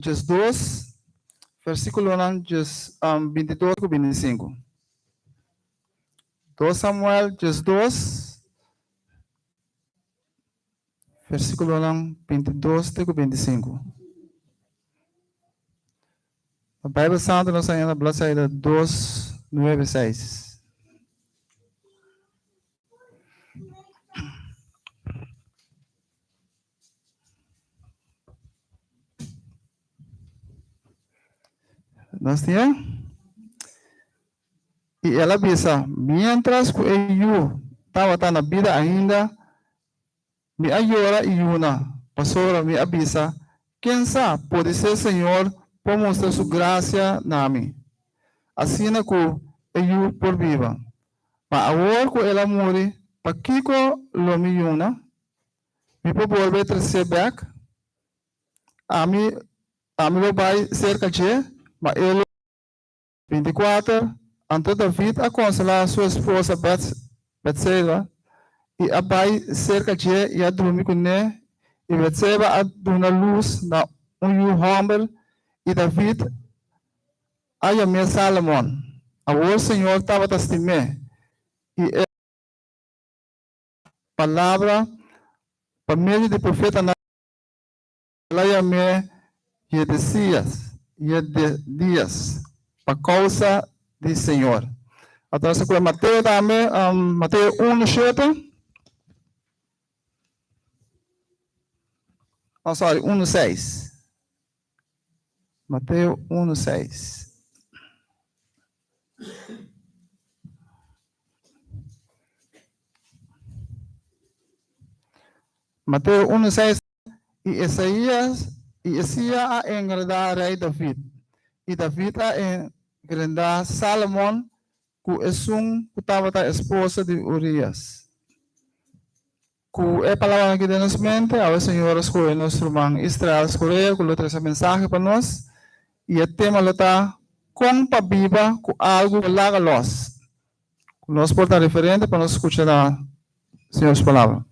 12, versíkulonan djes 22 ku 25. 2 Samuel 12, versíkulonan 22 te ku 25. Na Bijbel Santu nos haña na bladzijde 296. Nos tin I el a bisa, Miéntras ku e yu tabata na bida ainda, mi a yora i yuna, pasobra mi a bisa, Ken sa, podisé Señor por mustra su grasia na mi, asina ku e yu por biba. Ma awor ku el a muri, pakiko lo mi yuna? Mi por bolbe tres'é bèk? Ami, ami lo bai serka dje, ma e lo. 24, Anto David a konsolá su esposa Betseba i a bai serka dje i a drumi kuné, i Betseba a duna lus na un yu hòmber, i David a yam'é Salomon. Awor señor tabata stim'é, i e. Palabra pa medio di profeta nan el a yam'é Jedesías, Jededías, pa kousa di Señor. Anto nos ta kura Mateo tambe, Mateo 1, 7. Oh, sorry, 1, 6. Mateo 1, 6. Mateo 1, 6. I Isaías i Esia a engrandá rei David, i David a engrandá Salomon ku esun ku tabata esposa di Urias. Ku e palabranan aki den nos mente, awe Señor a skohe nos ruman Israel Scorea ku lo trese mensahe pa nos, i e tema lo ta Kon pa biba ku algu ku laga los. Ku nos por ta referente pa nos skucha na Señor su palabra.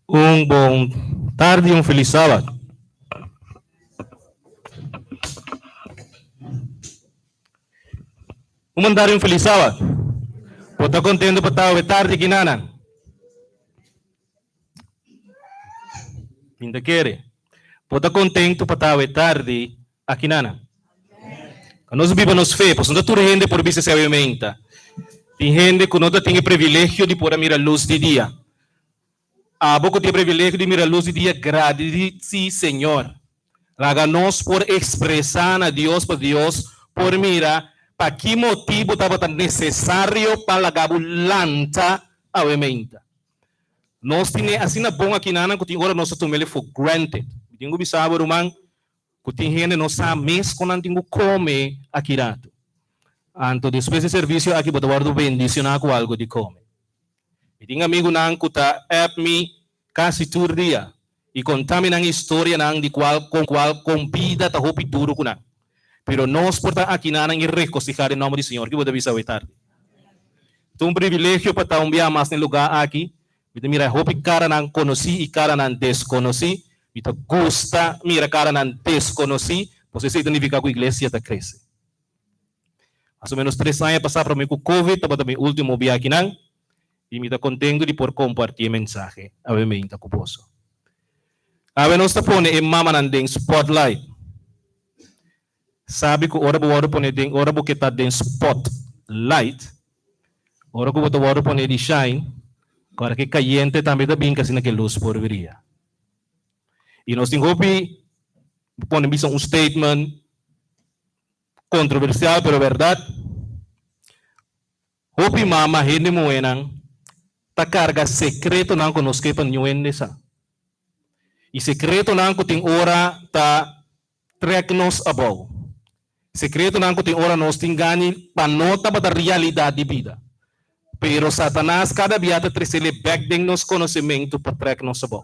Un bon tardi y un feliz sabat. Un bon tardi y un feliz sabat. Bo ta contento pa ta awe tardi kinanan? Min ta kere. Bo ta kontentu pa ta awe tardi aki nana? Ka nos biba nos fe, pasobra no ta tur hende por bisa esei awe meinta. Tin hende ku no ta tin e privilegio di por a mira lus di dia. Abo ku tin e privilegio di mira lus di dia, gradisí Señor. Laga nos por ekspresá na Dios pa Dios por mira pa ki motibu tabata nesesario pa laga bo lanta awe meinta. Nos tin e asina bon akinanan ku tin ora nos ta tum'el for granted. Mi tin ku bisa bo ruman ku tin hende no sa mes kon nan tin ku kome aki ratu. Anto despues di servisio aki bo ta wòrdu bendisioná ku algu di kome. Mi tin amigunan ku ta app mi kasi tur dia i konta mi nan historianan di kual kon kual kon bida ta hopi duru ku nan. Pero nos por ta akinanan i regosihá den nòmber di Señor. Ki bo ta bisa awe tardi? Ta un privilegio pa ta un bia mas den lugá aki. Mi ta mira hopi karanan konosí i karanan deskonosí. Mi ta gusta mira karanan deskonosí, pasobra esei ta nifiká ku iglesia ta krese. Mas o ménos tres aña pasá promé ku Covid tabata mi último bia akinan i mi ta kontentu di por kompartí e mensahe awe meinta ku boso. Awe nos ta pone e mamanan den spotlight. Sabi ku ora bo wòrdu pone den ora bo ke ta den spot light, ora ku bo ta wòrdu pone di shine, kòrda ke kayente tambe ta bin kasina ke lus por bria. I nos tin hopi pone bisa un statement kontroversial pero bèrdat, hopi mama hende muhénan ta karga sekretonan ku nos ke pa niun hende sa. I sekretonan ku tin ora ta Trek nos abou. Sekretonan ku tin ora nos tin gani pa no tabata realidat di bida. Pero Satanas kada bia ta tresele bèk den nos konosementu pa trèk nos abou.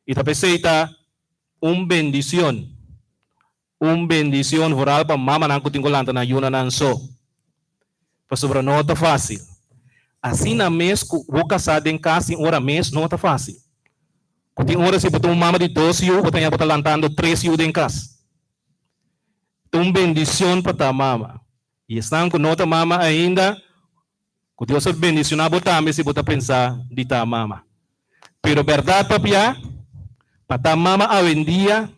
I ta p'esei ta un bendicion, un bendicion vooral pa mamanan cu tin cu lanta nan yunanan so, pasobra no ta facil. Asina mes cu bo casa den cas tin ora mes no ta facil. Cu tin ora si bo ta un mama di dos yu bo ta haña bo ta lantando tres yu den cas. Ta un bendicion pa ta mama. I esnan cu no ta mama ainda, Ku Dios a bendiciona bo tambe si bo ta pensa di ta mama. Pero berdad papia, pa ta mama awendia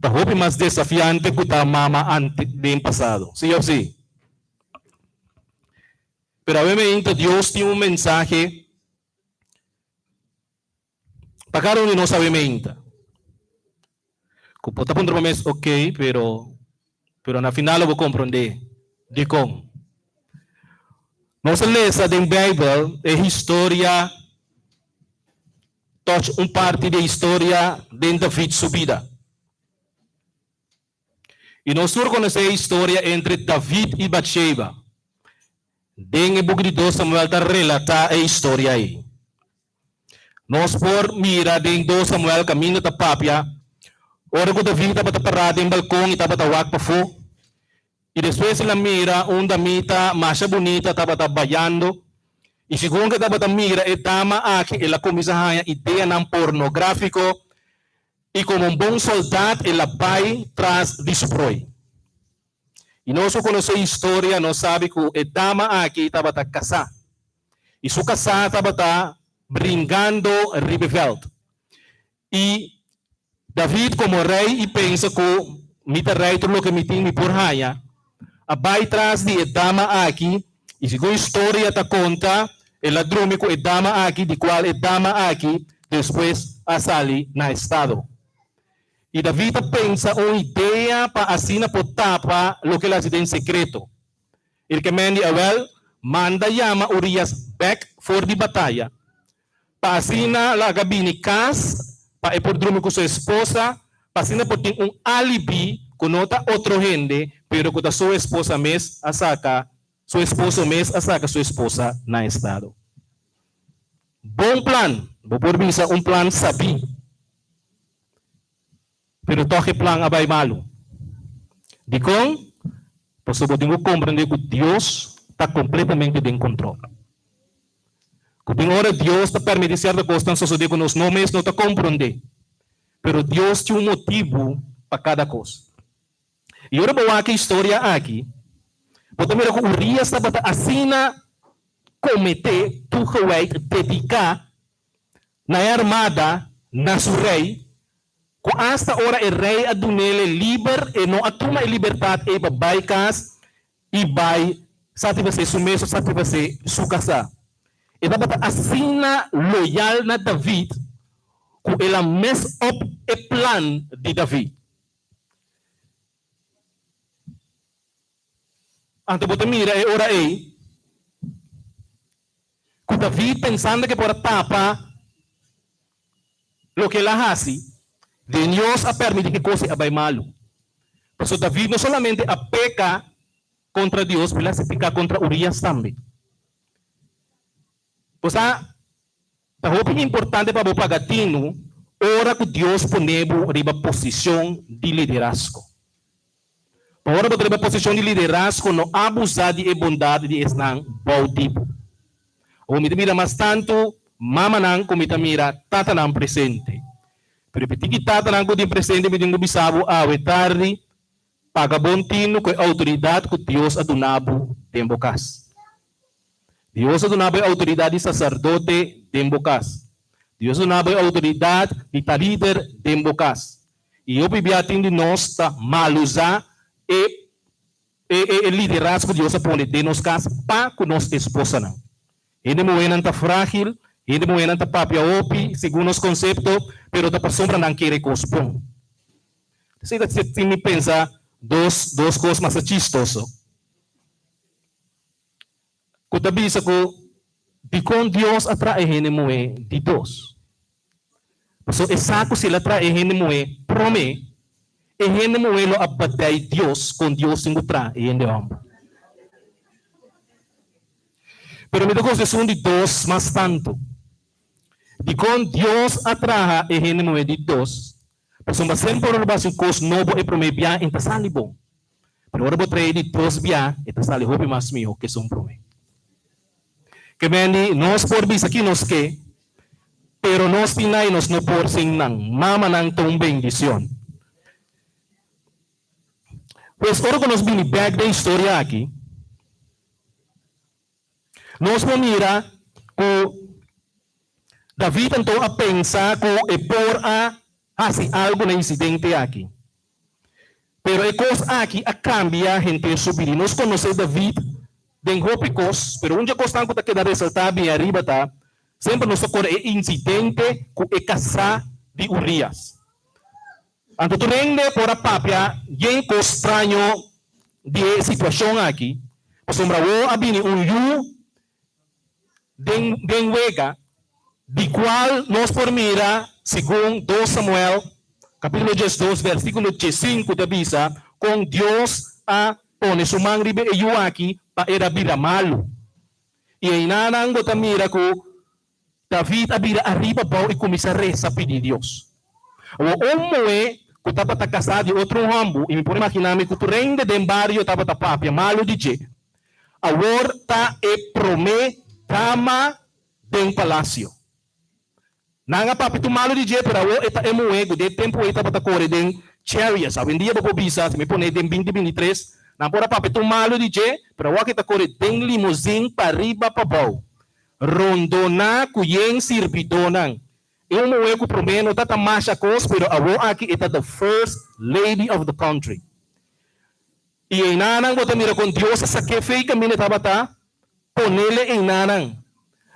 ta hopi mas desafiante ku ta mama ante den pasado. Si of si? Pero awe meinta Dios tin un mensahe pa kada un di nos awe meinta. Ku bo ta puntra bo mes, ok, pero, pero na final lo bo komprondé dikon. Nos a lesa den Beibel e historia, tòch un parti di e historia den David su bida. I nos tur konosé e historia entre David i Batsheba. Den e buki di Dos Samuel ta relatá e historia ei. Nos por mira den Dos Samuel kaminda ta papia ora ku David tabata pará den balkon i tabata wak pafó, i despues el a mira un damita masha bunita tabata bayando, i segun ku e tabata mira e dama aki el a kuminsá haña ideanan pornográfiko, i komo un bon soldat el a bai tras di su prooi. I nos ku konosé historia nos sabi ku e dama aki tabata kasá. I su kasá tabata bringando riba e vèlt. I David komo rei i pensa ku mi ta rei tur loke mi tin mi por haña, a bai tras di e dama aki i segun historia ta konta el a drumi ku e dama aki di kual e dama aki despues a sali na estado. I David a pensa un idea pa asina por tapa loke el a hasi den sekreto. El ke mendi, Awel, manda yama Urias bek for di bataya, pa asina laga bini kas pa e por drumi ku su esposa, pa asina por tin un alibi ku no ta otro hende, pero ku ta su esposa mes a saka su esposo mes a saka su esposa na estado. Bon plan, bo por bisa un plan sabí. Pero tòg e plan a bai malu. Dikon? Pasobra bo tin ku komprendé ku Dios ta kompletamente den kontrol. Ku tin ora Dios ta permití sierto kosnan sosodé ku nos no mes no ta komprondé. Pero Dios tin un motibu pa kada kos. I ora bo wak e historia aki, bo ta mira ku Urias tabata asina kometé, toegewijd, dediká na e armada, na su rei, ku asta ora e rei a dun'el e liber, e no a tuma e libertat ei pa bai kas i bai satisfasé su mes o satisfasé su kasá. E tabata asina loyal na David ku el a mess up e plan di David. Anto bo ta mira e ora ei ku David pensando ke por a tapa loke el a hasi, den Dios a permiti ke kos ei a bai malu. Pasobra David no solamente a peka kontra Dios, pero el a hasi pika kontra Urias tambe. Bo sa, ta hopi importante pa bo paga tinu ora ku Dios pone bo riba posishon di liderazgo. Pa ora bo ta riba posishon di liderazgo no abusá di e bondat di esnan bou di bo. Awor mi ta mira mas tantu mamanan ku mi ta mira tatanan presente. Pero e tiki tatanan ku tin presente mi tin ku bisa bo awe tardi, paga bon tinu ku e outoridat ku Dios a duna bo den bo kas. Dios a duna bo e outoridat di saserdote den bo kas. Dios a duna bo e outoridat di ta lider den bo kas. I hopi bia tin di nos ta malusá e e liderazgo ku Dios a pone den nos kas pa ku nos esposanan. Hende muhénan ta frágil, hende muhénan ta papia hopi segun nos konsepto, pero ta pasobra nan kere kos bon. Esei ta tin mi pensa dos kos mas chistoso. Ku ta bisa ku dikon Dios a traha e hende muhé di dos? Pasobra e sa ku si el a traha e hende muhé promé, e hende muhé lo a badai Dios kon Dios tin ku traha e hende hòmber. Pero mi ta gosta esun di dos mas tantu. Dikon Dios a traha e hende muhé di dos? Pasobra semper ora bo hasi un kos nobo e promé bia e ta sali bon. Pero ora bo trae di dos bia e ta sali hopi mas mihó ku esun promé. Ke mendi nos por bisa ki nos ke, pero nos tin nan i nos no por sin nan. Mamanan ta un bendicion. Pues ora ku nos bini bek den historia aki, nos por mira ku David anto a pensa ku e por a hasi algu na insidente aki. Pero e kos aki a kambia henter su bida. I nos konosé David den hopi kos, pero un dje kosnan ku ta keda resaltá bien ariba ta, semper nos ta kore e insidente ku e kasá di Urias. Anto tur hende por a papia yen kos straño di e situashon aki, pasobra awor a bini un yu den den wega, di kual nos por mira segun dos Samuel kapítulo diesdos versíkulo diesinku ta bisa kon Dios a pone su man riba e yu aki pa e ra bira malu. I einanan bo ta mira ku David a bira ariba abou i kuminsá resa pidi Dios. Awor un muhé ku tabata kasá di otro un hòmbu, i mi por imaginá mi ku tur hende den bario tabata papia malu di dje, awor ta e promé dama den palasio. Nan a papia tur malu di dje, pero awor e ta e muhé ku den e tempu ei tabata kore den chariots. Awendia bo por bisa, si mi pone den binti binti tres, nan por a papia tur malu di dje, pero awor ke ta kore den limozin pariba pabou. Rondoná ku yen sirbidónan. E un muhé ku promé no ta ta masha kos pero awor aki e ta the first lady of the country. I einanan bo ta mira kon Dios a sak'é fei kaminda e tabata ponele einanan.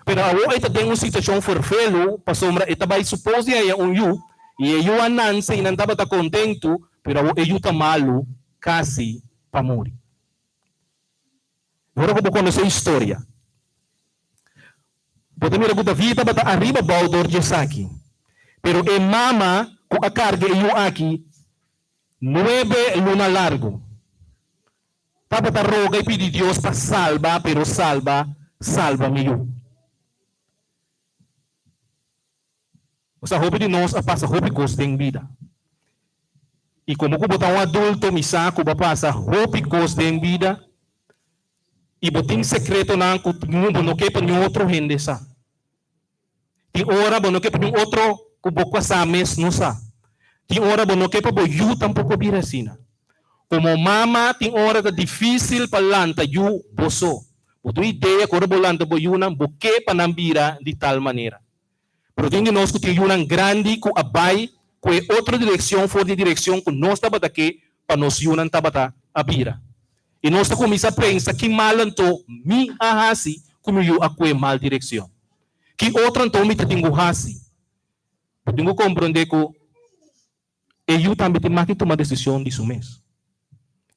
Pero awor e ta den un situashon ferfelu pasobra e ta bai supos di haña un yu i e yu a nanse i nan tabata kontentu pero awor e yu ta malu kasi pa muri. Ora ku bo konosé historia, bo ta mira ku David tabata ariba bou dor di esaki. Pero e mama ku a karga e yu aki nuebe luna largu tabata roga i pidi Dios pa salba, pero salba, salba mi yu. Osea, hopi di nos a pasa hopi kos den bida. I komo ku bo ta un adulto, mi sa ku bo a pasa hopi kos den bida i bo tin sekretonan ku bo no ke pa niun otro hende sa. Tin ora bo no ke pa niun otro ku bo kasá mes no sa. Tin ora bo no ke pa bo yu tampoko bira asina. Komo mama tin ora ta difísil pa lanta yu bo so. Bo tin idea ku ora bo lanta bo yunan bo ke pa nan bira di tal manera. Pero tin di nos ku tin yunan grandi ku a bai ku e otro direkshon for di e direkshon ku nos tabata ke pa nos yunan tabata a bira. I nos ta kuminsá pensa ki mal anto mi a hasi ku mi yu a kue mal direkshon. Ki otro anto mi ta tin ku hasi? Bo tin ku komprondé ku E yu tambe tin maki tuma desishon di su mes.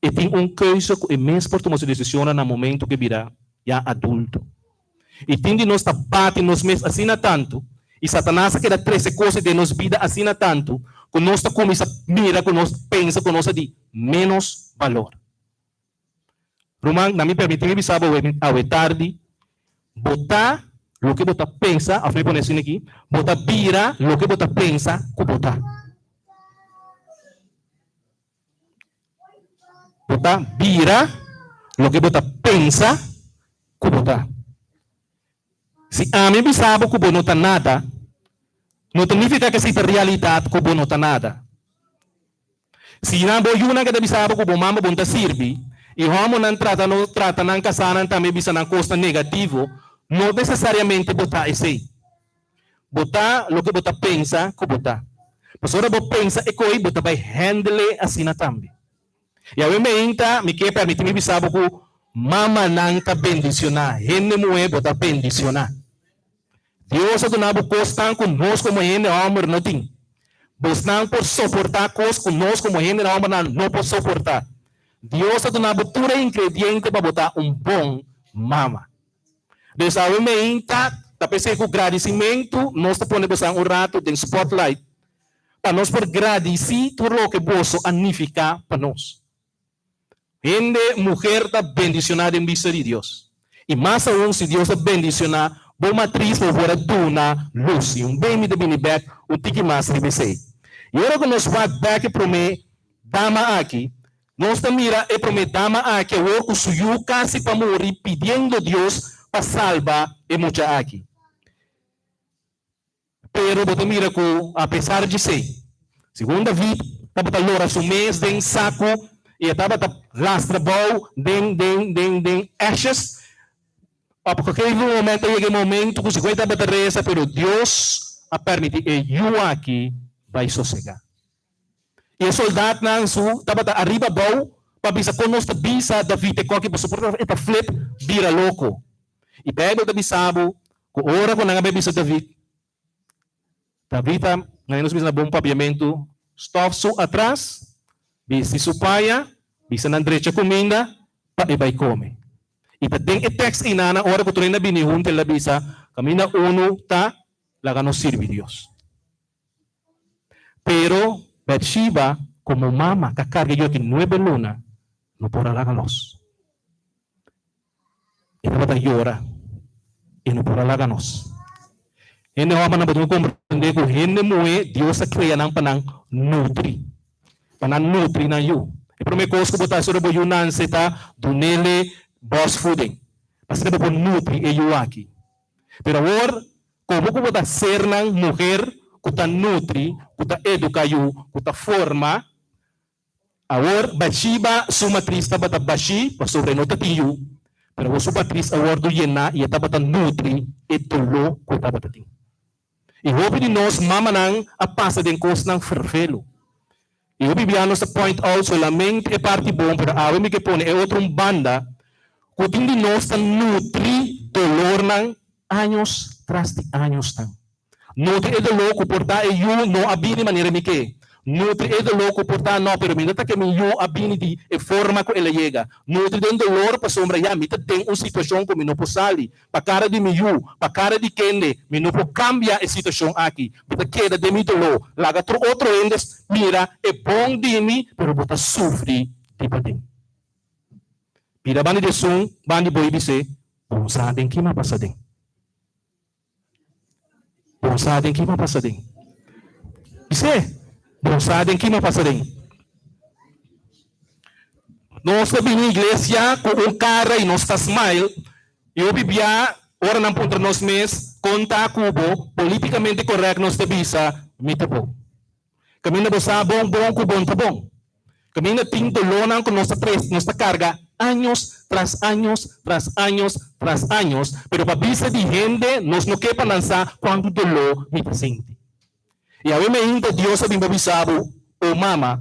E tin un keuze ku e mes por tuma su desishonnan na momento ku e bira ya adulto. I tin di nos ta bati nos mes asina tantu, i Satanas a keda trese kos den nos bida asina tantu, ku nos ta kuminsá mira ku nos pensa ku nos ta di ménos balor. Ruman, na mi permití mi bisa bo awe tardi, bo ta loke bo ta pensa, òf mi pone asina aki, bo ta bira loke bo ta pensa ku bo ta. Bo ta bira loke bo ta pensa ku bo ta. Si ami bisa bo ku bo no ta nada, no ta nifiká ku esei ta realidat ku bo no ta nada. Si nan bo yunan ke ta bisa bo ku bo mama bon ta sirbi, i hòmbernan trata no trata nan kasánan tambe bisa nan kosnan negativo, no nesesariamente bo ta esei. Bo ta loke bo ta pensa ku bo ta. Pasobra ora bo pensa e koi, bo ta bai hèndele asina tambe. I awe meinta mi ke permití mi bisa bo ku mamanan ta bendisioná, hende muhé bo ta bendisioná. Dios a duna bo kosnan ku nos komo hende hòmber no tin. Bosnan por soportá kos ku nos komo hende hòmbernan no por soportá. Dios a duna bo tur e ingrediente pa bo ta un bon mama. Dus awe meinta ta p'esei ku gradisimentu nos ta pone bosan un ratu den spotlight pa nos por gradisí tur loke boso a nifiká pa nos. Hende muher ta bendicioná den bista di Dios. I mas aun si Dios a bendishoná bo matris bo por a duna lus. I un bey mi ta bini bek un tiki mas riba esei. I ora ku nos wak bek e promé dama aki, nos ta mira e promé dama aki awor ku su yu kasi pa muri pidiendo Dios pa salba e mucha aki. Pero bo ta mira ku apesar djesei, segun David tabata lora su mes den saku i e tabata lastra bou den den den den ashes, op gegeven moment a yega e momento ku segun e tabata resa pero Dios a permiti e yu aki bai sosega. I e soldatnan su tabata ariba bou pa bisa kon nos ta bisa David e koki pasobra e ta flip bira loko. I Beibel ta bisa bo ku ora ku nan a bai bisa David, David a, nan nos bisa na bon papiamentu, stòf su atras, bisti su paña, bisa nan drecha kuminda pa e bai kome. I ta den e tèks einana ora ku tur hende a bini huntu el a bisa, Kaminda unu ta, laga nos sirbi Dios. Pero Betshiba komo mama ka karga yoki nuebe luna no por a laga los. E tabata yora, e no por a laga nos. Hende hòmbernan bo tin ku komprendé ku hende muhé Dios a krea nan pa nan nutri, pa nan nutri nan yu. E promé kos ku bo ta hasi ora bo yu nanse ta dunele bòsvoeding, pa asina bo por nutri e yu aki. Pero awor Komo ku bo ta sernan muher ku ta nutri, ku ta eduka yu, ku ta forma? Awor Batshiba su matris tabata bashí pasobra e no ta tin yu, pero awor su matris a wòrdu yená i e tabata nutri e doló ku e tabata tin. I hopi di nos mamanan a pasa den kosnan fervelu. I hopi bia nos ta point out solamente e parti bon, pero awe mi ke pone e otro un banda ku tin di nos ta nutri dolornan años tras di añosnan. Nutri e doló ku por ta e yu no a bini manera mi ke. Nutri e doló ku por ta no, pero mi no ta ke mi yu a bini di e forma ku el a yega. Nutri den dolor pasobra ya mi ta den un situashon ku mi no por sali. Pa kara di mi yu, pa kara di kende, mi no por kambia e situashon aki. Bo ta keda den mi doló. Laga tur otro hende mira e bon di mi, pero bo ta sufri di paden. Bira banda di esun banda di bo i bis'é, Bon sa den ki m'a pasa den. Bon sa den ki m'a pasa den. Bis'é, Bon sa den ki m'a pasa den. Nos ta bini iglesia ku un kara i nos ta smile, i hopi bia ora nan puntra nos mes kon ta ku bo, politikamente korèkt nos ta bisa, Mi ta bon. Kaminda bo sa bon bon ku bon ta bon. Kaminda tin dolónan ku nos ta tres, nos ta karga años tras años tras años tras años, pero pa bista di hende nos no ke pa nan sa kuantu doló mi ta sinti. I awe meinta Dios a bin pa bisa bo, O mama,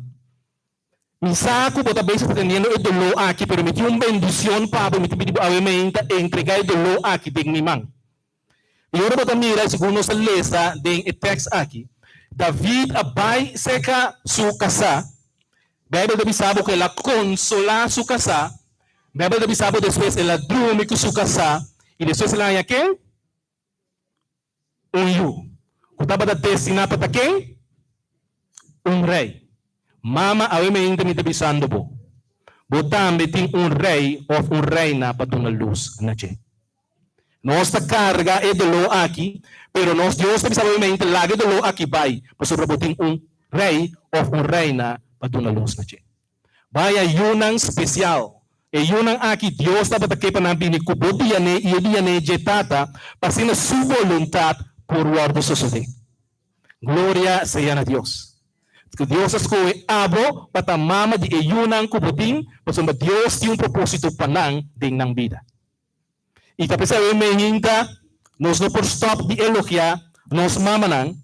mi sa ku bo ta bezig ta teniendo e doló aki, pero mi tin un bendicion pa bo, mi ta pidi bo awe meinta entregá e doló aki den mi man. I ora bo ta mira, segun nos a lesa den e tèks aki, David a bai serka su kasá. Beibel ta bisa bo ku el a konsolá su kasá. Beibel ta bisa bo despues el a drumi ku su kasá i despues el a haña ken? Un yu. Ku tabata destiná pa ta ken? Un rei. Mama, awe meinta mi ta bisando bo, bo tambe tin un rei òf un reina pa duna lus na dje. Nos ta karga e doló aki, pero nos Dios ta bisa bo mente, laga e doló aki bai, pasobra bo tin un rei òf un reina pa duna lus na dje. Bai a yunan spesial. E yunan aki Dios tabata ke pa nan bini ku bo diané i e diané dje Tata, pa asina Su boluntat por wòrdu sosodé. Gloria sea na Dios. Ku Dios a skohe abo pa ta mama di e yunan ku bo tin, pasobra Dios tin un propósito pa nan den nan bida. I ta p'esei meinta nos no por stòp di elogiá nos mamanan,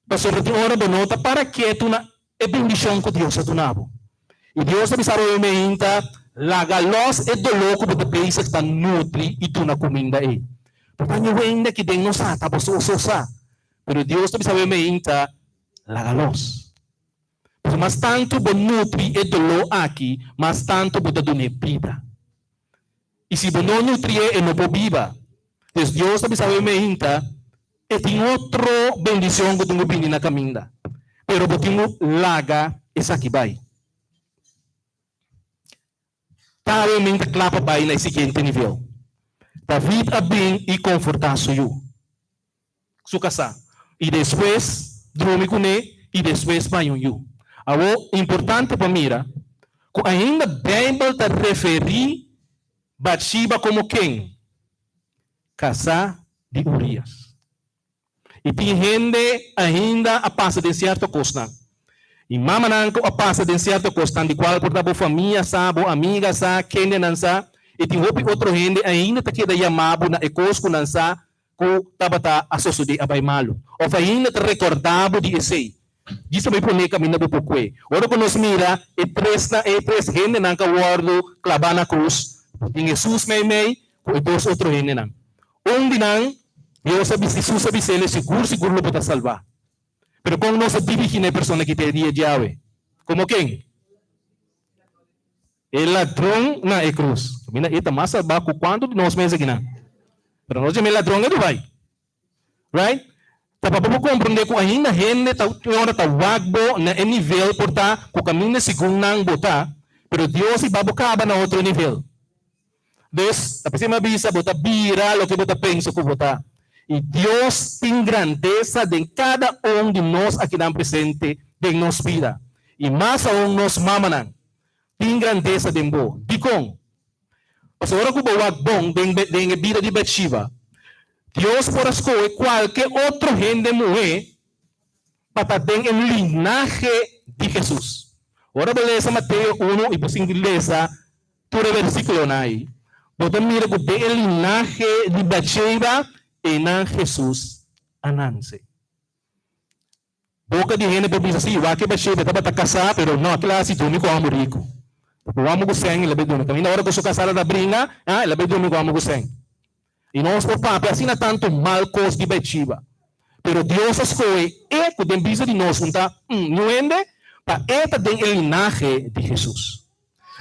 pasobra tin ora bo no ta para ketu na e bendishon ku Dios a duna bo. I Dios ta bisa bo meinta, laga lòs e doló ku bo ta bezig ta nutri i duna kuminda ei. Por ta ño hende aki den no sa, ta bo so so sa. Pero Dios ta bisa bo meinta, laga lòs. Pasobra mas tantu bo nutri e doló aki, mas tantu bo ta dun'é bida. I si bo no nutrié, e no por biba. Pues Dios ta bisa bo meinta, e tin otro bendicion cu tin cu bini na caminda, pero bo tin cu laga esaki bai. Ta awe meinta cla pa bai na e siguiente nivel. David a bin i konfortá su yu, su kasá, i despues drumi kuné i despues bai un yu. Awor, importante pa mira ku ainda Beibel ta referí Batshiba komo ken? Kasá di Urias. I tin hende ainda a pasa den sierto kosnan. I mamanan ku a pasa den sierto kosnan di kual por ta bo famia sa, bo amiga sa, kendenan sa, i tin hopi otro hende ainda ta keda yama bo na e kos ku nan sa ku tabata a sosodé a bai malu. Òf ainda ta rekordá bo di esei. Djis ta bai pone kaminda bo por kue. Ora ku nos mira e tresnan, e tres hendenan ku a wòrdu klabá na krus, tin Hesus meimei ku e dos otro hendenan. Un di nan, Dios a bisa, Hesus a bis'el, Sigur, sigur lo bo ta salbá. Pero kon nos a dirigí na e persona ki ta e dia djawe? Komo ken? E ladron na e krus. Kaminda e ta mas salbá ku kuantu di nos mes akinan. Pero nos yama e ladron e Dubai. Right? Ta pa bo por komprondé ku ainda hende ta un ora ta wak bo na e nivel por ta ku kaminda segun nan bo ta, pero Dios i ba bo kaba na otro nivel. Dus, ta p'esei mi a bisa bo ta bira loke bo ta pensa ku bo ta. I Dios tin grandesa den kada un di nos akinan presente den nos bida. I mas aun nos mamanan. Tin grandesa den bo. Dikon? Pasobra ora ku bo wak bon den den e bida di Batshiba, Dios por a skohe kualke otro hende muhé pa ta den e linahe di Hesus. Ora bo lesa Mateo unu i bo sinti lesa tur e versíkulonan ei, bo ta mira ku den e linahe di Batsheba einan Hesus a nanse. Boka di hende por bisa, Sí, wak e Batsheba tabata kasá, pero no a kila hasi drumi ku hòmber riku. Ku hòmber ku sèn el a bai drumi. Kaminda ora ku su kasá ta bringa, ah, el a bai drumi ku hòmber ku sèn. I nos por papia asina tantu mal kos di Batsheba. Pero Dios a skohe e ku den bista di nos un ta niun hende, pa e ta den e linahe di Hesus.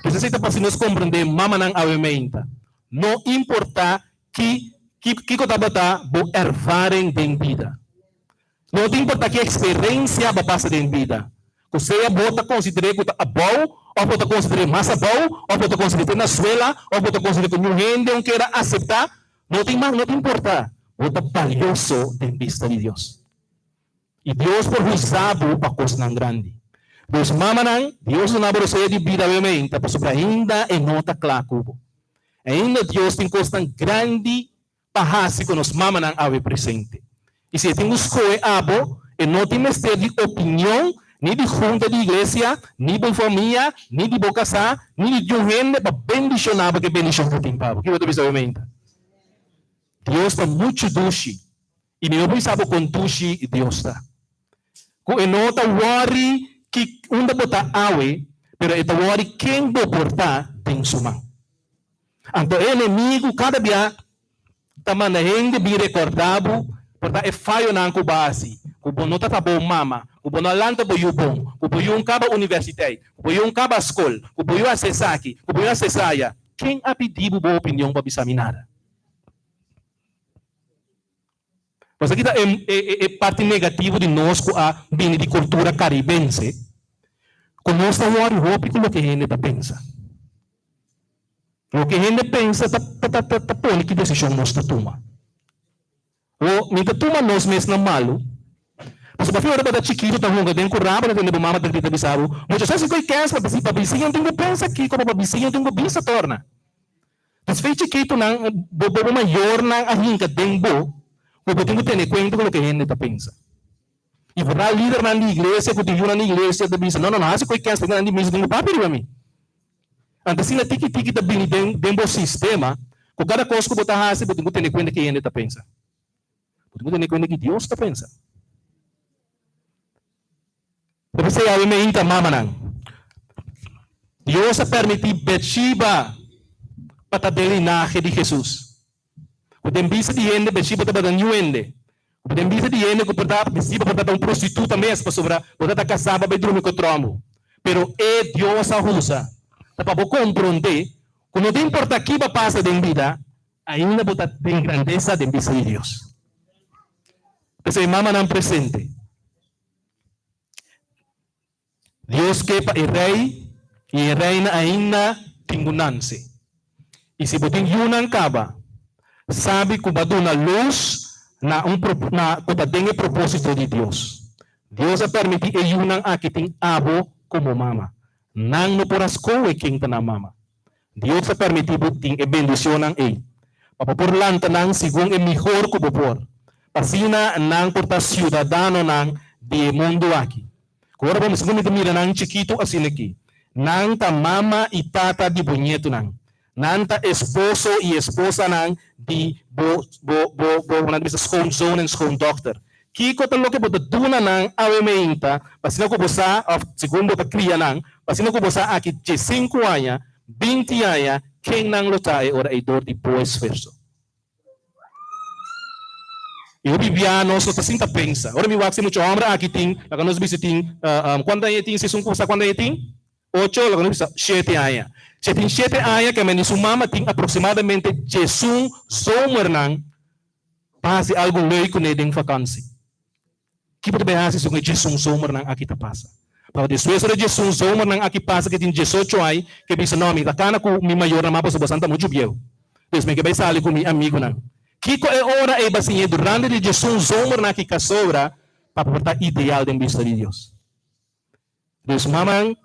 Pues esei ta pa si nos komprendé mamanan awe meinta. No importá ki kiko tabata bo ervaring den bida. No ta importá ki eksperensia bo pasa den bida, ku sea bo ta konsider'é ku ta abou òf bo ta konsider'é mas abou òf bo ta konsider'é te na suela òf bo ta konsider'é ku niun hende un keda aseptá, no tin mas, no ta importá, bo ta balioso den bista di Dios. I Dios por usa bo pa kosnan grandi. Dus mamanan, Dios duna bo rosea di bida awe-meinta pasobra ainda e no ta kla ku bo. Ainda Dios tin kosnan grandi pa hasi ku nos mamanan awe presente. I si e tin ku skohe abo, e no tin mester di opinion ni di hunta di iglesia, ni bo famia, ni di bo kasá, ni di niun hende pa bendishoná bo ku e bendishon ku tin pa bo. Kiko bo ta bisa obviamente? Dios ta muchu dushi, i mi no por bisa bo kon dushi Dios ta. Ku e no ta wòri ki unda bo ta awe, pero e ta wòri ken bo por ta den su man. Anto e enemigu kada bia ta manda hende bin rekordá bo por ta e fayonan ku bo a hasi, ku bo no ta ta bo mama, ku bo no a lanta bo yu bon, ku bo yu un kaba universiteit, ku bo yu un kaba skol, ku bo yu hasi esaki, ku bo yu hasi esaya. Ken a pidi bo bo opinion pa bisa mi nada? Pasobra aki ta e parti negativo di nos ku a bini di kultura karibense, ku nos ta wòri hopi ku loke hende ta pensa. Loke hende pensa ta ta pone ki desishon nos ta tuma. O mi ta tuma nos mes na malu, pasobra pafi ora bo ta chikitu ta hunga den kurá bo ta tende bo mama ta grita bisa bo, Mucha sa si koe kens pa pa bisiña tin ku pensa kiko pa bisiña tin ku bisa torna. Pues fe chikitunan, bo bo mayornan a hinka den bo ku bo tin ku tene kuenta ku loke hende ta pensa. I por ta lidernan di iglesia ku tin yunan di iglesia ta bisa, no, no, no hasi koe kens pasobra nan di misa tin ku papia riba mi. Anto asina tiki tiki ta bini den den bo sistema ku kada kos ku bo ta hasi bo tin ku tene kuenta ke hende ta pensa. Bo tin ku tene kuenta ke Dios ta pensa. Ta p'esei awe meinta, mamanan, Dios a permití Betshiba pa ta den linahe di Hesus. Ku den bista di hende Betshiba tabata niun hende. Ku den bista di hende ku por ta Betshiba por ta un prostituta mes pasobra por ta ta kasá pa bai drumi ku otro hòmber. Pero e Dios a usa ta pa bo komprondé ku no ta importá ki bo a pasa den bida, ainda bo ta den grandesa den bista di Dios. P'esei mamanan presente. Dios ke pa e rei i e reina ainda tin ku nanse. I si bo tin yunan kaba, Sabi ku bo a duna lus na un na ku ta den e propósito di Dios. Dios a permití e yunan aki tin abo komo mama. Nan no por a skohe ken ta nan mama. Dios a permití bo tin e bendicionnan ei, pa bo por lanta nan segun e mihor ku bo por, pa asina nan por ta siudadanonan di e mundu aki. Ku ora bo segun mi ta mira nan chikitu asina aki, nan ta mama i tata di bo ñetunan, nan ta esposo i esposanan di bo bo bo bo nan ta bisa schoonzoon en schoondochter. Kiko ta loke bo ta duna nan awe meinta, pa asina ku bo sa, òf segun bo ta kria nan, pa asina ku bo sa aki diesinku aña, binti aña, ken nan lo ta e ora ei dor di bo esfuerso? I hopi bia nos no ta sinta pensa. Ora mi wak si mucha hòmber aki tin, laga nos bisa tin, kuantu aña e tin? Si esun ku sa kuantu aña e tin? Ocho, laga nos bisa shete aña. Si e tin shete aña, ke men di su mama tin aproksimadamente diesun zomernan pa hasi algu leuk kuné den vakansi. Ki bo ta bai hasi segun e diesun zomernan aki ta pasa? Pasobra despues ora e diesun zomernan aki pasa ke tin diesocho ai, ke bisa, No, mi ta kana ku mi mayornan mas pasobra bosan ta muchu bieu. Dus mi ke bai sali ku mi amigunan. Kiko e ora ei ba siñ'é durante di diesun zomernan aki ka sobra pa por ta ideal den bista di Dios? Dus mamanan,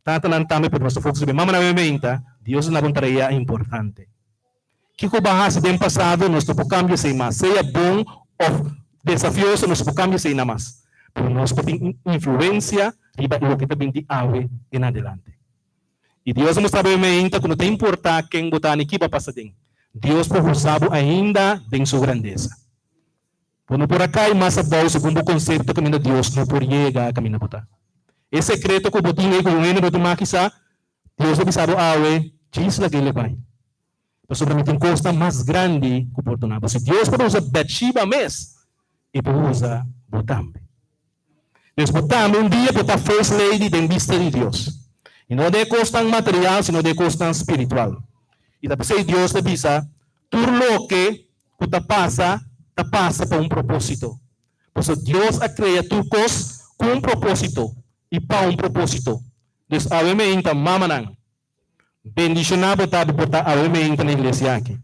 tatanan tambe, pero nos ta focus riba e mamanan obviamente, Dios a duna bo un tarea importante. Kiko bo a hasi den pasado nos no por cambia esei mas, sea bon of desafioso nos no por cambia esei na mas, pero nos por tin un influencia riba loke ta bin di awe en adelante. Y Dios a mustra bo obviamente cu no ta importa ken bo ta ni ki bo a pasa den, Dios por usa bo ainda den su grandeza. Bo no por a kai mas abou segun bo konsepto kaminda Dios no por yega kaminda bo ta. E sekreto ku bo tin ei ku un hende no tin maki sa, Dios ta bisa bo awe, djis lag'é le bai. Pasobra mi tin kosnan mas grandi ku por duna bo. Si Dios por usa Betshiba mes, e por usa bo tambe. Pues bo tambe un dia por ta first lady den bista di Dios. I no den e kosnan material, sino den e kosnan spiritual. I ta p'esei Dios ta bisa, Tur loke ku ta pasa, ta pasa pa un propósito. Pasobra Dios a krea tur kos ku un propósito i pa un propósito. Dus awe meinta, mamanan, bendishoná bo ta bo por ta awe meinta na iglesia aki.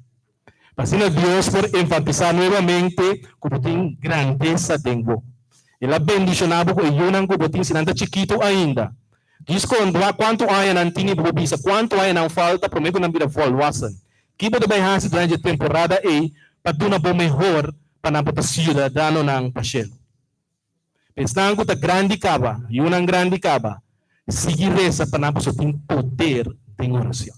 Pa asina Dios por enfatisá nuevamente ku bo tin grandesa den bo. El a bendishoná bo ku e yunan ku bo tin si nan ta chikitu ainda. Djis konta kuantu aña nan tin i bo por bisa kuantu aña nan falta promé ku nan bira volwassen. Ki bo ta bai hasi durante e temporada ei pa duna bo mehor pa nan por ta siudadanonan pa shelu? Esnan ku ta grandi kaba, yunan grandi kaba, sigui resa pa nan pasobra tin poder den oracion.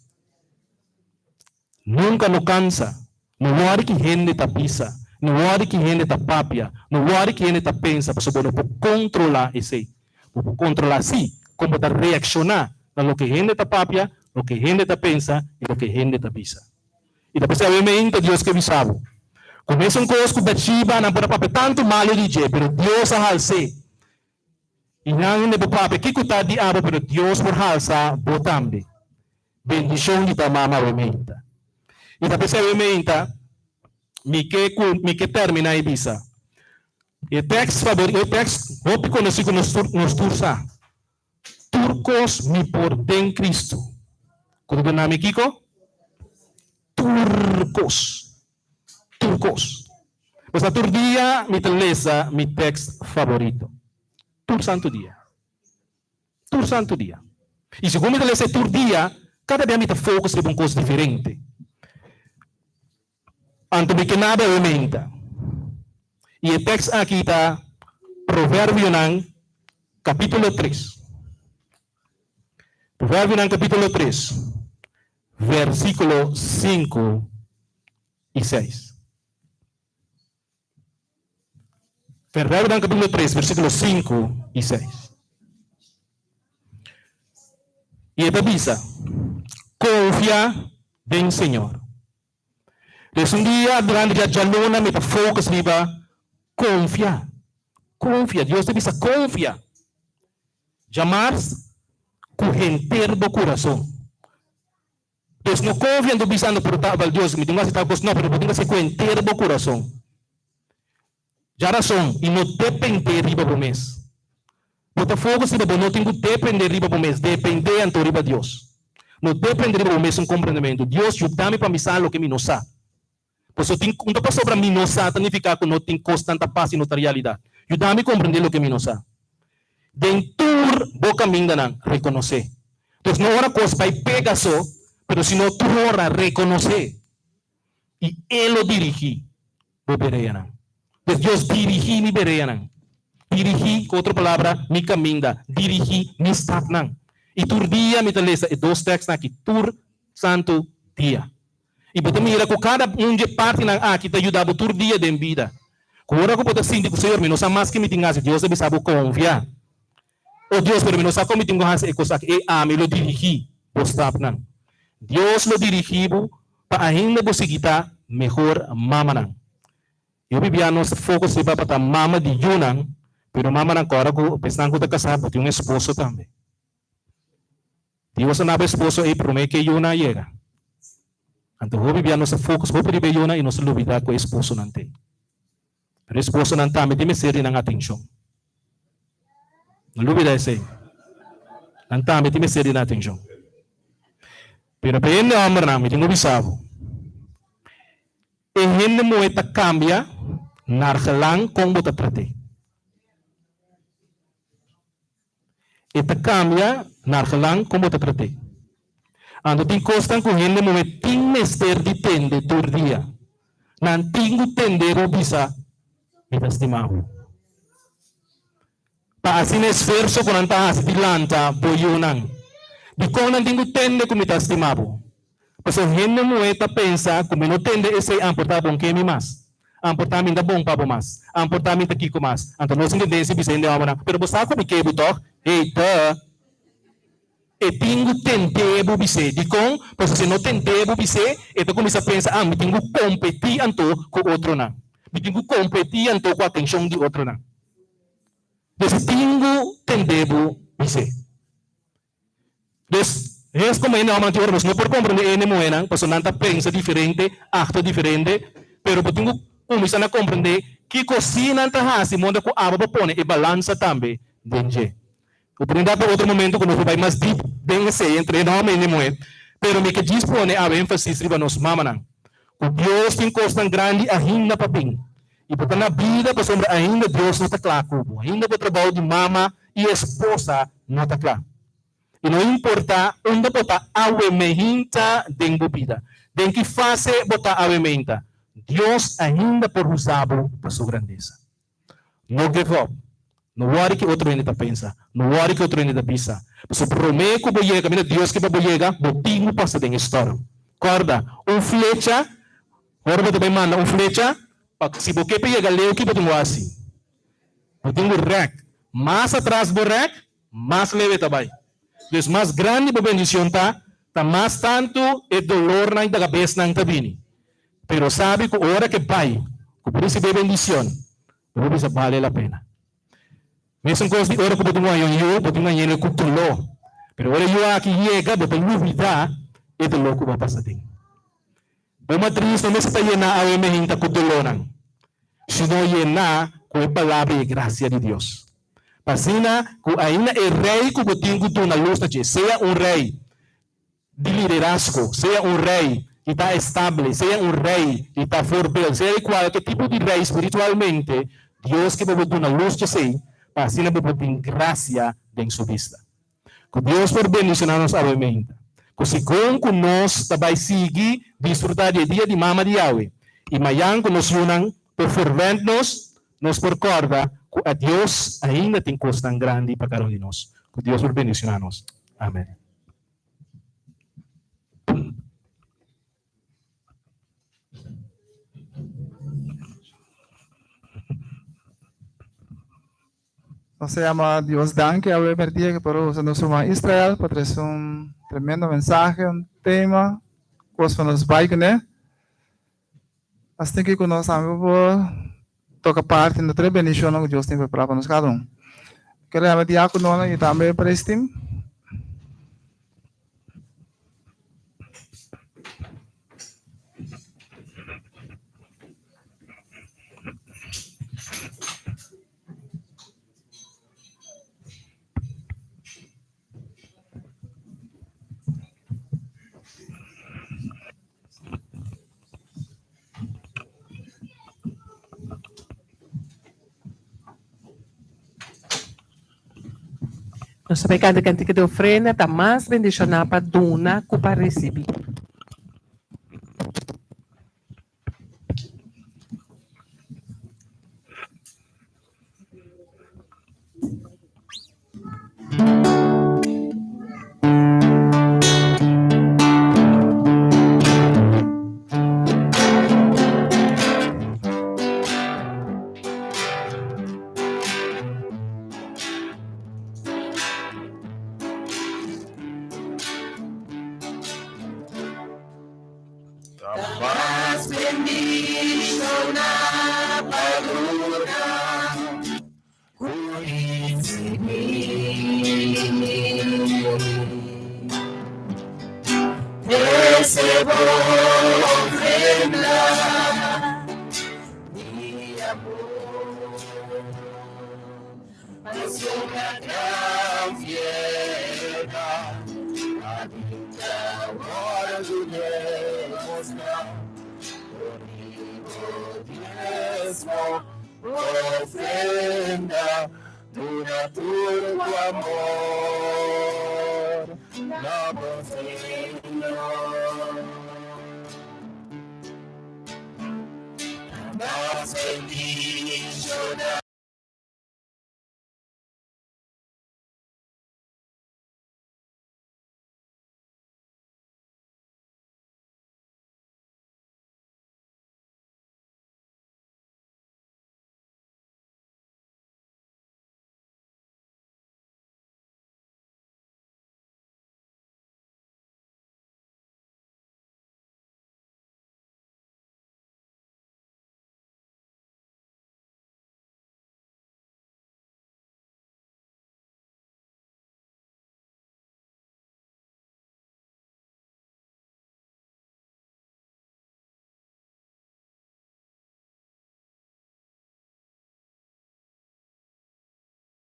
Nunka no kansa. No wòri ki hende ta bisa, no wòri ki hende ta papia, no wòri ki hende ta pensa pasobra bo no por kontrolá esei. Bo por kontrolá sí kon bo ta reakshoná na loke hende ta papia, loke hende ta pensa i loke hende ta bisa. I ta p'esei awe meinta Dios ke bisa bo. Ku mesun kos ku Batshiba, nan por a papia tantu malu di dje, pero Dios a hals'é. I nan hende por papia kiko ta di abo, pero Dios por halsa bo tambe. Bendishon di ta mama awe meinta. I ta p'esei awe meinta mi ke ku mi ke terminá i bisa, e tèks fabor e tèks hopi konosí ku nos tur nos tur sa, Tur kos mi por den Kristu. Ku ta duna mi kiko? Tur kos. Tur kos. Pasobra tur dia mi ta lesa mi tèks faborito. Tur santu dia. Tur santu dia. I segun mi ta lesa e tur dia, kada bia mi ta focus riba un kos diferente. Anto mi ke nada e menta. I e tèks aki ta Proverbionan kapítulo tres. Proverbionan kapítulo tres, versíkulo sinku i seis. Proverbionan kapítulo tres, versíkulo sinku i seis. I e ta bisa, Konfia den Señor. Des un dia durante dia djaluna mi ta focus riba konfia. Konfia. Dios ta bisa konfia. Djamars ku henter bo kurason. Des no konfia anto bisando pero ta bal Dios mi tin ku hasi tal kos no pero bo tin ku hasi ku henter bo kurason. Djarason i no depende riba bo mes. Bo ta focus riba bo no tin cu depende riba bo mes, depende anto riba Dios. No depende riba bo mesun comprendementu. Dios yuda mi pa mi sa loke mi no sa. Pasobra tin un ta pasobra mi no sa ta nifiká ku no tin kosnan ta pasa i no ta realidat. Yuda mi komprendé loke mi no sa. Den tur bo kamindanan rekonosé. Pues no ora kos bai pega so, pero sino tur ora rekonosé. I E lo dirigí bo bereanan. Pues Dios dirigí mi bereanan. Dirigí, ku otro palabra, mi kaminda. Dirigí mi stapnan. I tur dia mi ta lesa e dos tèkstnan aki, tur santu dia. I bo ta mira ku kada un dje partinan aki ta yuda bo tur dia den bida. Ku ora ku bo ta sinti ku, Señor, mi no sa mas ke mi tin hasi, Dios ta bisa bo, Konfia. O Dios, pero mi no sa kon mi tin ku hasi e kos aki. Ei, ami lo dirigí bo stapnan. Dios lo dirigí bo pa ainda bo sigui ta mehor mamanan. Yo bibia nos ta focus riba pa ta mama di yunan, pero mamanan kòrda ku esnan ku ta kasá bo tin un esposo tambe. Dios a naba esposo ei promé ku e yunan a yega. Anto hopi bia nos ta focus hopi riba e yunan i nos ta lubidá ku e esposonan tin. Pero e esposonan tambe tin mester di nan atenshon. No lubidá esei. Nan tambe tin mester di nan atenshon. Pero pa e hende hòmbernan mi tin ku bisa bo, e hende muhé ta kambia naar gelang kon bo ta trat'é. E ta kambia naar gelang kon bo ta trat'é. Anto tin kosnan ku hende muhé tin mester di tende tur dia. Nan tin ku tende bo bisa, Mi ta stima bo. Pa asina esfuerso ku nan ta hasi di lanta bo yunan. Dikon nan tin ku tende ku mi ta stima bo? Pasobra hende muhé ta pensa ku mi no tende esei amportá bon ke mi mas. Amportá mi ta bon pa bo mas. Amportá mi ta kiko mas. Anto nos tin tendensia bisa hende hòmbernan, Pero bo sa ku mi ke bo tòg? Hey, duh! E tin ku tendé bo bis'é. Dikon? Pasobra si e no tendé bo bis'é, e ta kuminsá pensa, Ah, mi tin ku kompetí anto ku otronan. Mi tin ku kompetí anto ku atenshon di otronan. Dus e tin ku tendé bo bis'é. Dus, hes komo hende hòmbernan tin ora nos no por komprendé hende muhénan, pasobra nan ta pensa diferente, aktua diferente, pero bo tin ku kuminsá na komprendé kiko sí nan ta hasi monta ku abo bo pone e balansa tambe den dje. Oportunidat pa otro momento ku nos por bai mas dip den esei entre hende hòmber i hende muhé, pero mi ke djis pone awe énfasis riba nos mamanan, ku Dios tin kosnan grandi ainda pa bin, i bo ta na bida pasobra ainda Dios no ta kla ku bo, ainda bo trabou di mama i esposa no ta kla. I no importa unda bo ta awe meinta den bo bida, den ki fase bo ta awe meinta, Dios ainda por usa bo pa su grandesa. No give up. No wòri ki otro hende ta pensa. No wòri ki otro hende ta bisa. Pasobra promé ku bo yega kaminda Dios ke pa bo yega, bo tin ku pasa den e stòrm. Kòrda, un flecha, ora bo ta bai manda un flecha, pa si bo ke pa yega leu ki bo tin ku hasi? Bo tin ku rèk. Mas atras bo rèk, mas leu e ta bai. Dus mas grandi bo bendishon ta, ta mas tantu e dolornan i dagabesnan ta bini. Pero sabi ku ora ke bai ku bo risibí e bendishon, bo por bisa bale la pena. Mesun kos di ora ku bo tin un añon yu, bo tin un añele ku doló. Pero ora e yu aki yega, bo ta lubidá e doló ku bo a pasa den. Bo matris no mester ta yená awe mehinta ku dolónan, sino yená ku e Palabra i e grasia di Dios. Pa asina ku ainda e rei ku bo tin ku duna lus na dje, sea un rei di liderazgo, sea un rei di ta estable, sea un rei di ta voorbeeld, sea di kualke tipo di rei spiritualmente, Dios ke pa bo duna lus djesei, pa asina bo por tin grasia den su bista. Ku Dios por bendishoná nos awe meinta. Ku segun ku nos ta bai sigui disfrutá di e dia di mama di Yahweh, i mayan ku nos yunan por ferwènt nos, nos por kòrda ku a Dios ainda tin kosnan grandi pa kada un di nos. Ku Dios por bendishoná nos. Amèn. Nos ta yama Dios danki awe merdia ke por a usa nos ruman Israel pa trese un tremendo mensahe, un tema, kos pa nos bai kuné. Asina ki ku nos tambe por toka parti na tur e bendishonnan ku Dios tin prepará pa nos kada un. Kere yama diakononan i tambe praise team. Nos ta bai kanta kantika di ofrenda, ta mas bendishoná pa duna ku pa risibí.